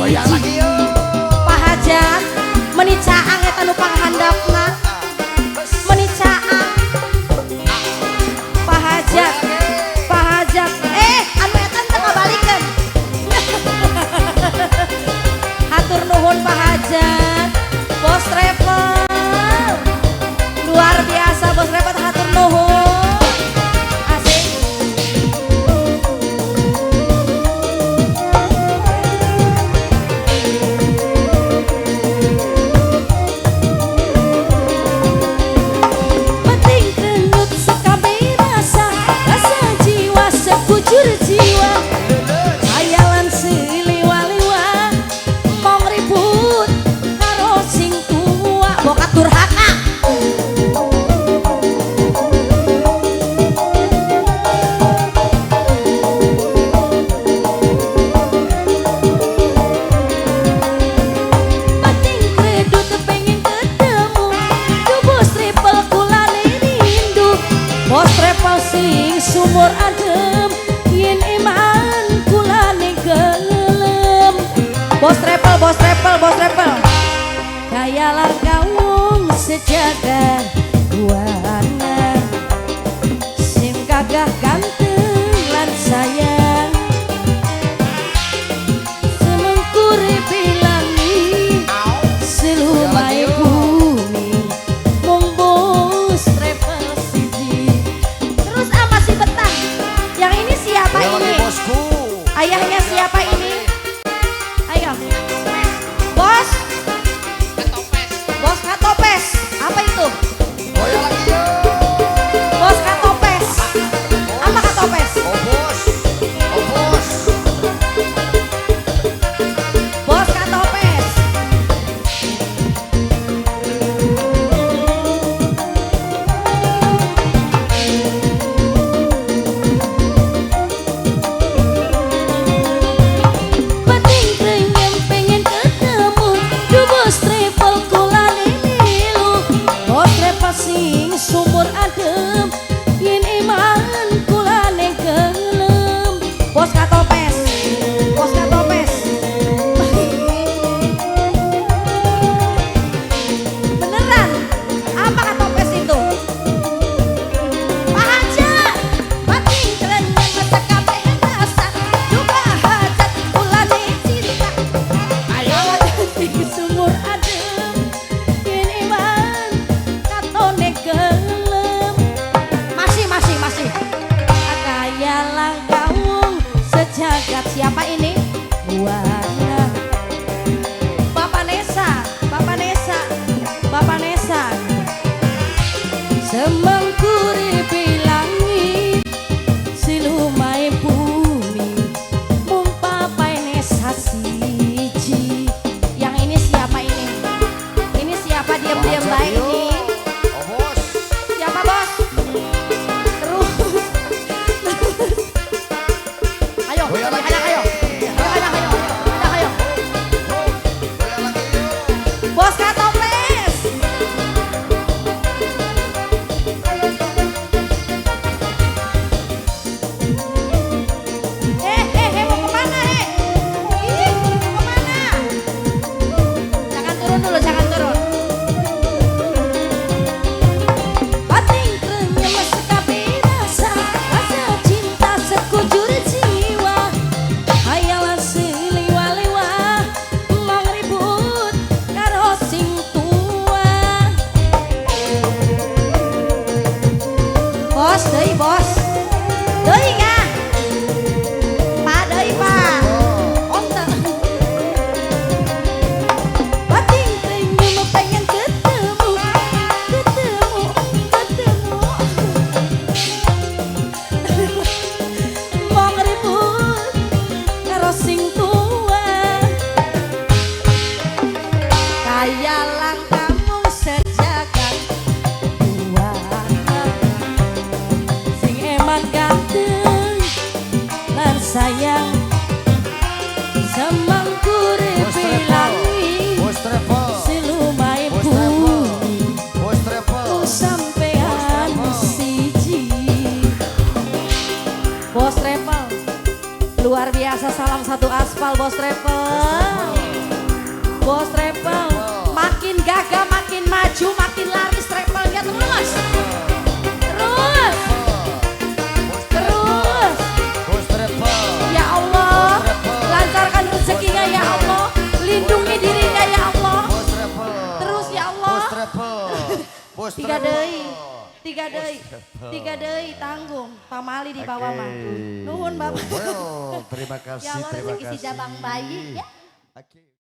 Goyang lagi yo. Pak Hajat meni caang eta nu panghandapna. Meni caang. Pak Hajat. Pak Hajat. Anu eta teu ngabalikeun. Hatur nuhun Pak Hajat. Bos Travel. Luar biasa Bos Travel, hatur nuhun. Asik. Penting kerengut sekabe rasa, rasa jiwa sekujur jiwa. Hayalan siliwa-liwa, mong ribut karo sing tua. Bokat durhaka. Penting kredut pengen ketemu, du bos travel kulane rindu. Bos travel sing sumur adem, yen iman kulane gelem. Bos travel, bos travel, bos travel. Kaya langkawung sejagat buana, sing gagah ganteng lan sayang. Semengkuri bilangi selumai bumi, mung bos travel siji. Terus masih betah. Yang ini siapa Goyang lagi ini? Bosku. Ayahnya siapa ini? Ayo. Bos. Bos Katopes. Apa itu? Goyang lagi yo. Bos Katopes. Apa Katopes? Oh bos. Oh bos. Bos Katopes. Penting krenyem pengen ketemu, du bos travel kulane milu. Bos travel sing sumur adem, yen iman kulane gelem. Bos Katopes. Bos Katopes. Beneran? Apa Katopes itu? Pak Hajat, batin kerengan sekabeh rasa, duka hajat kulane cinta. Ayo. Sing sumur adem, yen iman katone gelem. Masih, masih, masih. Kaya langkawung sejagat. Siapa ini? Buana. Bapak Nesa, Bapak Nesa, Bapak Nesa. Semengkuri bilangi silumai bumi, mung papai Nesa siji. Yang ini siapa ini? Ini siapa diam-diam Pak Hajat baik yo. ini? Oh bos. Siapa bos? Terus. Ayo, Goyang lagi. ayo, ayo. Ayo, ayo, ayo. Luar biasa, salam satu aspal, Bos Travel. Bos Travel, makin gagah, makin maju, makin laris travelnya terus. Terus, terus. Bos Travel. Ya Allah, lancarkan rezekinya ya Allah, lindungi dirinya ya Allah. Bos Travel. Terus ya Allah. Bos Travel. Bos Tiga Travel. deui, tiga deui, tiga deui tanggung, pamali di bawah mah. Nuhun, Bapak. Well, terima kasih, Ya Allah, terima rezeki si kasih. jabang bayi ya. Oke.